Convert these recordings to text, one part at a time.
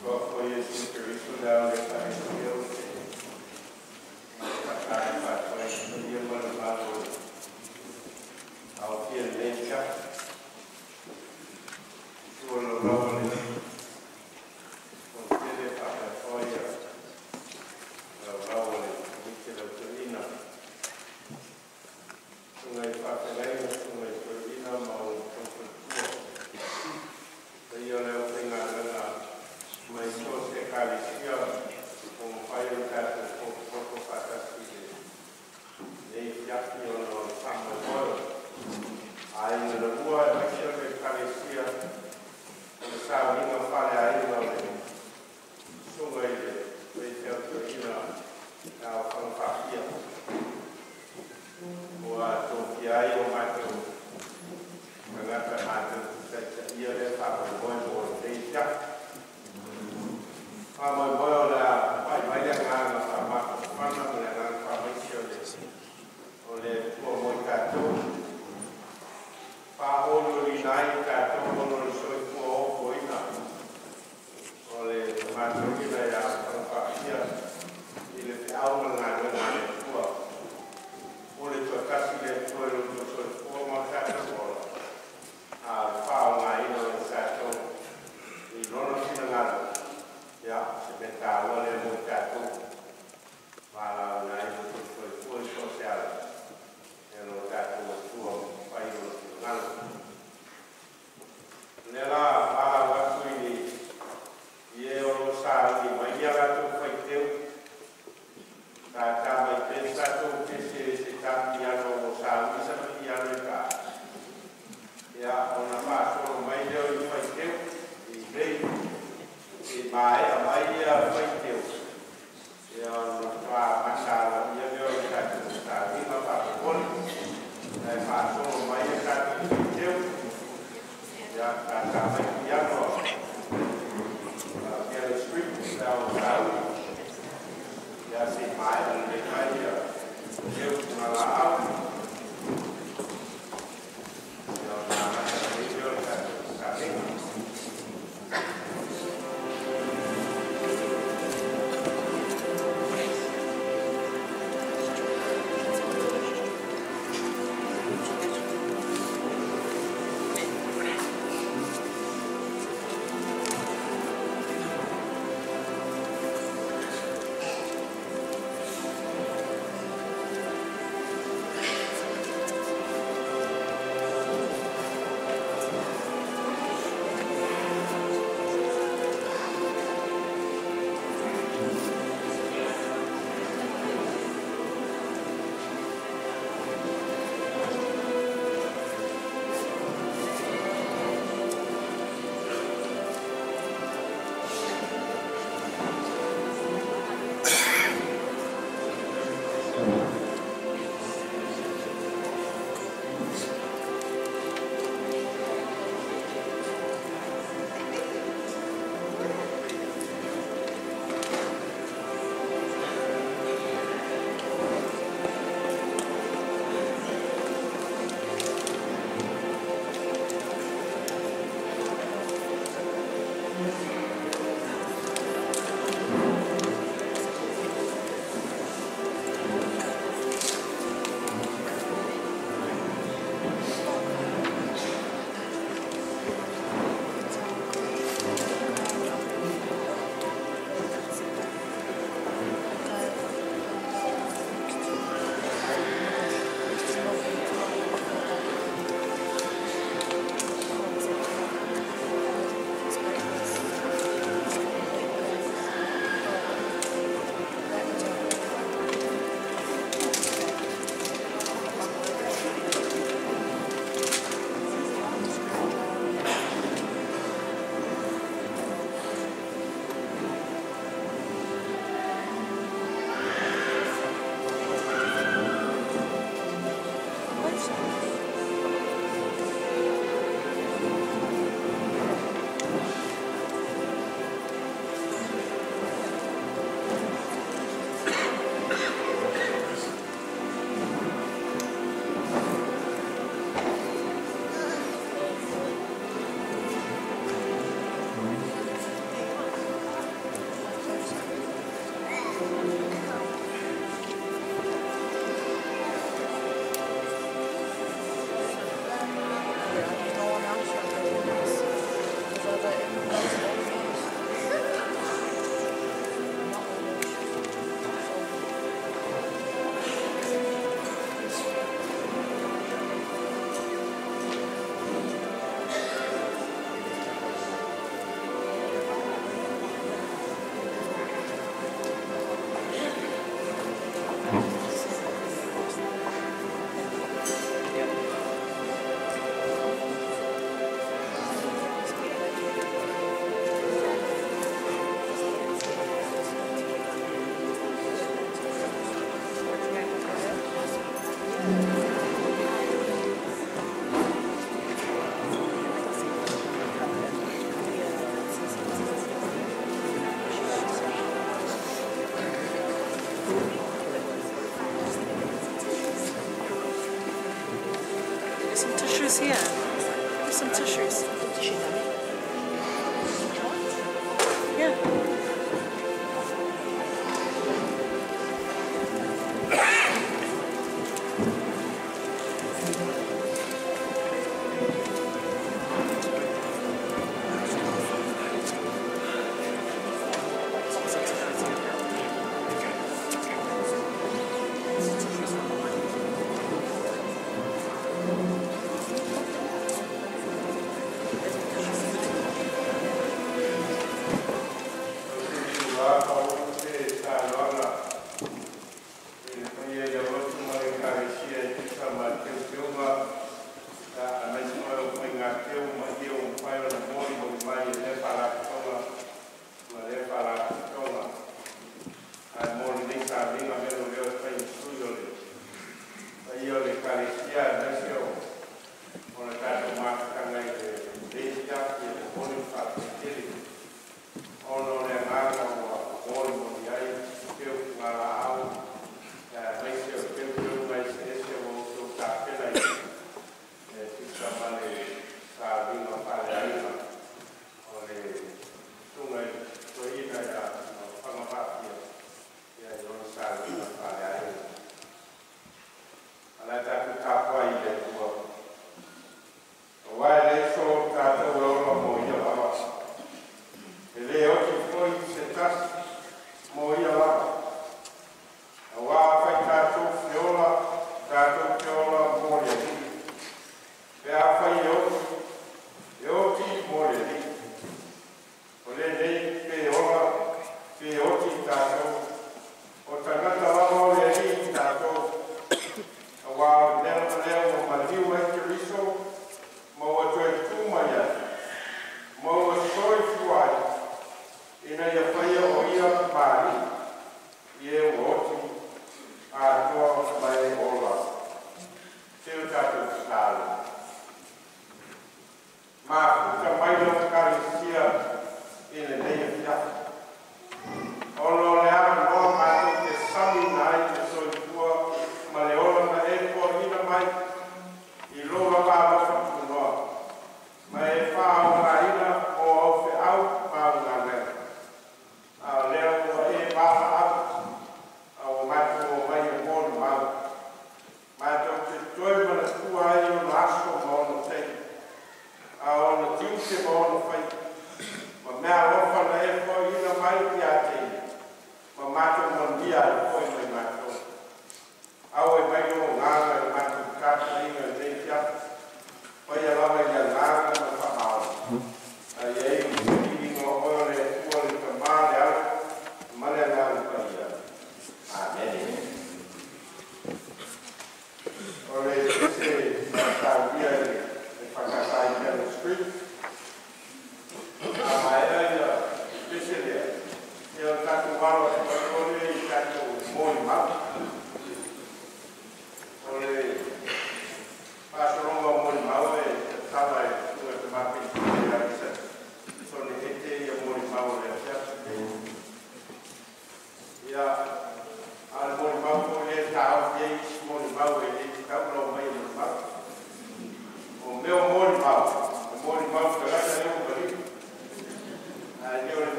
Suafa o Iesu Keriso le ao o le Ekalesia ou te faatalofa atu ai i le paia ma le mamalu o le aofia i lenei afiafi. Susu o le Laulau a le Fonotele faapea foi le Laulau a le Komiti a le Au Toeaina, susuga i faafeagaiga, susuga i toeaiina ma outou faletua, paia o le aufaigaluega mai so o se Ekalesia ua mafai ona tatou potopoto faatasi i lenei afiafi ona o le faamoemoe o aiga na lua aemaise o le Ekalesia o le sauniga faaleaiga o le susuga i le faifeau toeaina ia Aofaga Faafia ua tofia ai o matou tagata matou te taitaia lea faamoemoe mo lenei afiafi. Faamoemoe o le a pai mai le agaga faamafanafana ma le agaga faamaise o le Atua mo i tatou, faaolioliina ai i tatou ona o le soifua ofoina o le tama toeaina ia Aofaga Faafia i le feau ma le galuega a le Atua. O le toatasi le Atua i lo outou soifua ma o tatou ola, a o le faaaogaina o i tatou i lona finagalo, ia, o se mea taua lea mo i tatou. Valaauina ai lo outou soifua i so o se ala e lo tatou Atua fai lona finagalo. O lea la valaau atu i e o lo o sauni mai ia latou faiteu, tata mai pea se tatou pese se ta piano ua sauni sana piano e ta, ia ona faasolo mai lea o i faiteu i lei i maea mai ia faiteu, ia ona faatoa amata aloaia lea o le tatou sauniga faapopole. Ae faasolo mai ia tatou faiteu, ia tata mai piano a Piano Street le ao sauni, ia se i maea lelei mai ia teu pugalaau, ia ona amata lelei lea o le tatou sauniga. Tissues here. Give me some tissues. Yeah.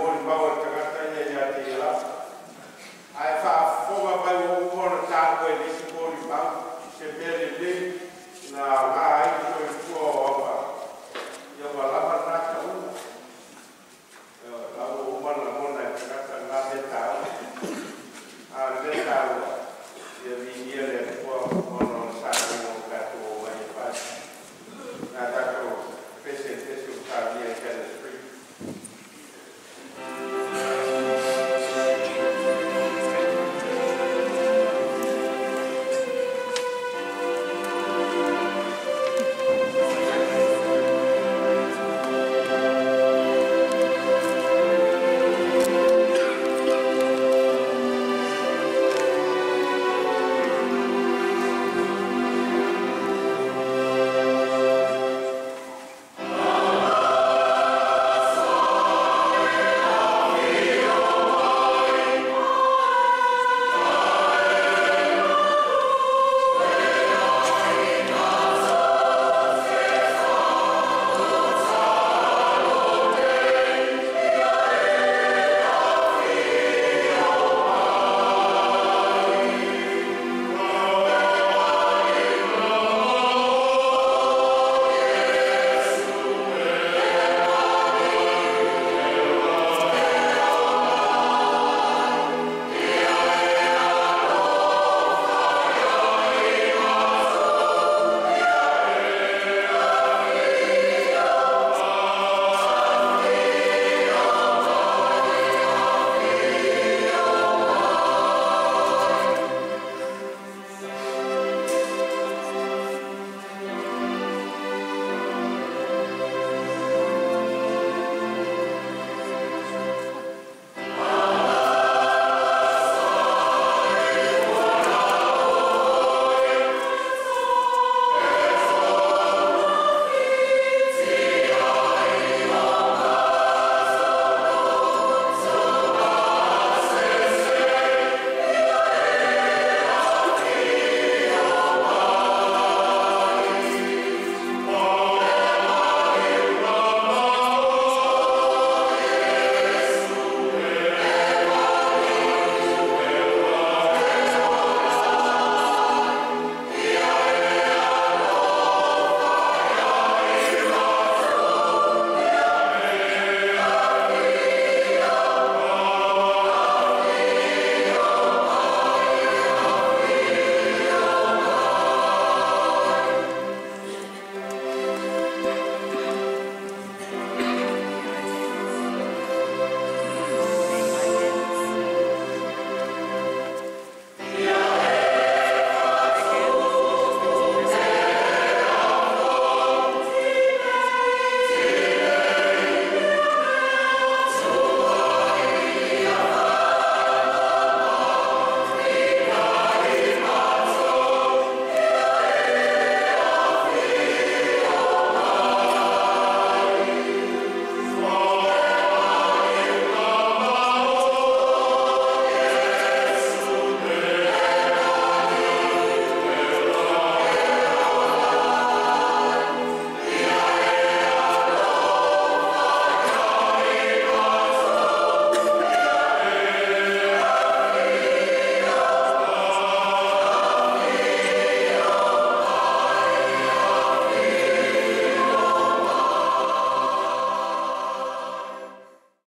Mori mau,